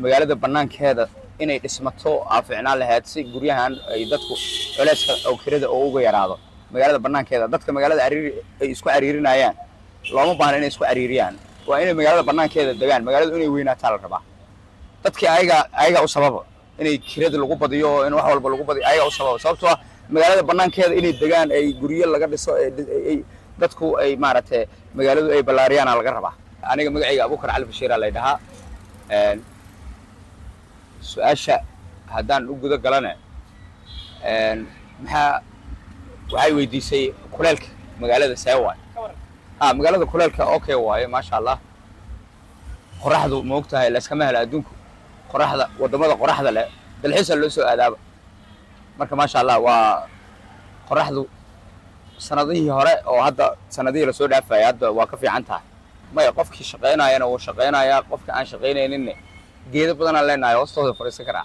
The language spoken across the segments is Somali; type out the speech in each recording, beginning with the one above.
Magaalada banaankeeda inay dhismato aa fiicnaan lahayd, si guryahan ay dadku culeyska oo kirada oo uga yaraado. Magaalada banaankeeda dadka magaalada cariiri ay isku cariirinayaan, looma baahna inay isku cariiriyaan. Waa inay magaalada banaankeeda degaan. Magaaladu inay weynaataa la rabaa. Dadkii ayaga u sababa inay kirada lagu badiyo, in wax walba lagu badiyo ayaga u sababa, sababtoo ah magaalada banaankeeda inay degaan, ay guryo laga dhiso, ay dadku ay maaragtay magaaladu ay ballaariyaana laga rabaa. Aniga magacayga Abuukar Cali Bashiira lay dhahaa. Su-aasha haddaan u guda galane, maxaa waxay weydiisay? Kuleelka magaalada see waay? Ha, magaalada kuleelka okay waaye, maasha Allah. Qoraxdu ma og tahay, layskama helo adduunku qoraxda. Waddamada qoraxda leh dalxiisa loo soo aadaaba. Marka maasha Allah waa qoraxdu sanadihii hore oo hadda sanadihii lasoo dhaafaya hadda waa ka fiican tahay. Maya, qofkii shaqaynayana wuu shaqaynayaa, qofka aan shaqaynayninne geedo badanaan leenahay, hoostooda fadhiisan karaa.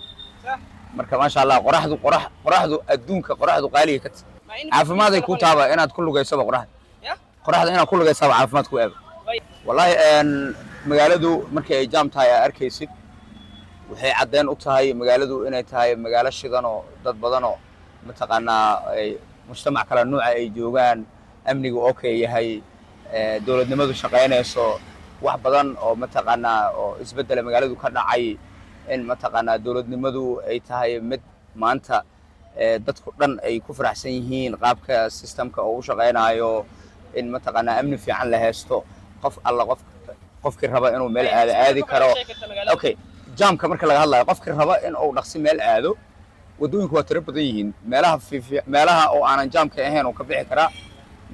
Marka maasha Allah, qoraxdu qoraxdu adduunka qoraxdu qaaliga ka tahay. Caafimaad ay ku taaba inaad ku lugaysaba qoraxda. Qoraxda inaad ku lugaysaba caafimaad ku aaba. Wallahi magaaladu markii ay jaam tahay aa arkaysid, waxay caddeen u tahay magaaladu inay tahay magaalo shidan oo dad badan oo mataqaanaa ay mujtamac kala nuuca ay joogaan, amnigu okay yahay, dowladnimadu shaqaynayso, wax badan oo mataqaanaa oo isbeddela magaaladu ka dhacay, in mataqaanaa dowladnimadu ay tahay mid maanta dadku dhan ay ku faraxsan yihiin qaabka systemka oo u shaqaynayo, in mataqaanaa amni fiican la haysto, qof alla qofkii raba inuu meel aado aadi karo. Okay, jaamka marka laga hadlayo, qofkii raba in uu dhaqsi meel aado, waddooyinku waa tiro badan yihiin. Meelaha meelaha oo aanan jaamka ahayn uu ka bixi karaa.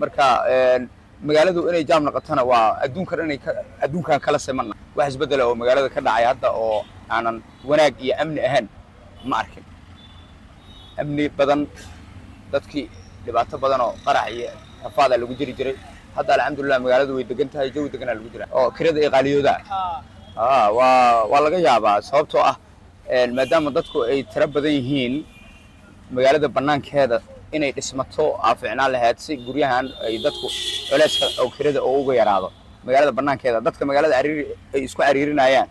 Marka magaaladu inay jaam noqotona waa adduunkan inay adduunkan kala simana. Wax isbeddela oo magaalada ka dhacay hadda oo aanan wanaag iyo amni ahayn ma arkin. Amni badan, dadkii dhibaato badan oo qarax iyo rafaada lagu jiri jiray, hadda alxamdulilah magaaladu way degan tahay, jawi deganaa lagu jira. Oo kirada iyo qaaliyooda waa laga yaabaa, sababtoo ah maadaama dadku ay tiro badan yihiin, magaalada banaankeeda inay dhismato aa fiicnaan lahayd, si guryahan ay dadku culeyska oo kirada oo uga yaraado. Magaalada banaankeeda dadka magaalada cariiri ay isku cariirinayaan,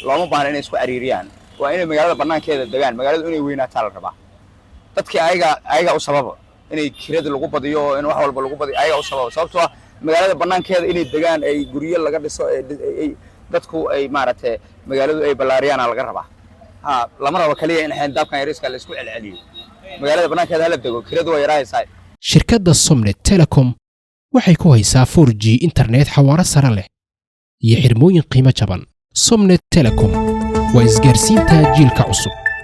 looma baahna inay isku cariiriyaan. Waa inay magaalada banaankeeda degaan. Magaaladu inay weynaataa la rabaa. Dadkii ayaga u sababa inay kirada lagu badiyo, in wax walba lagu badiyo ayaga u sababa, sababtoo ah magaalada banaankeeda inay degaan, ay guryo laga dhiso, ay dadku ay maaragtay magaaladu ay ballaariyaana laga rabaa. Ha, lama rabo kaliya in xeyndaabkan yariiska la isku celceliyo. Magaalada banaankeeda hala dego, kiradu waa yaraahaysaa. Shirkadda Somnet Telecom waxay ku haysaa 4G internet xawaaro sare leh iyo xirmooyin qiimo jaban. Somnet Telecom waa isgaarsiinta jiilka cusub.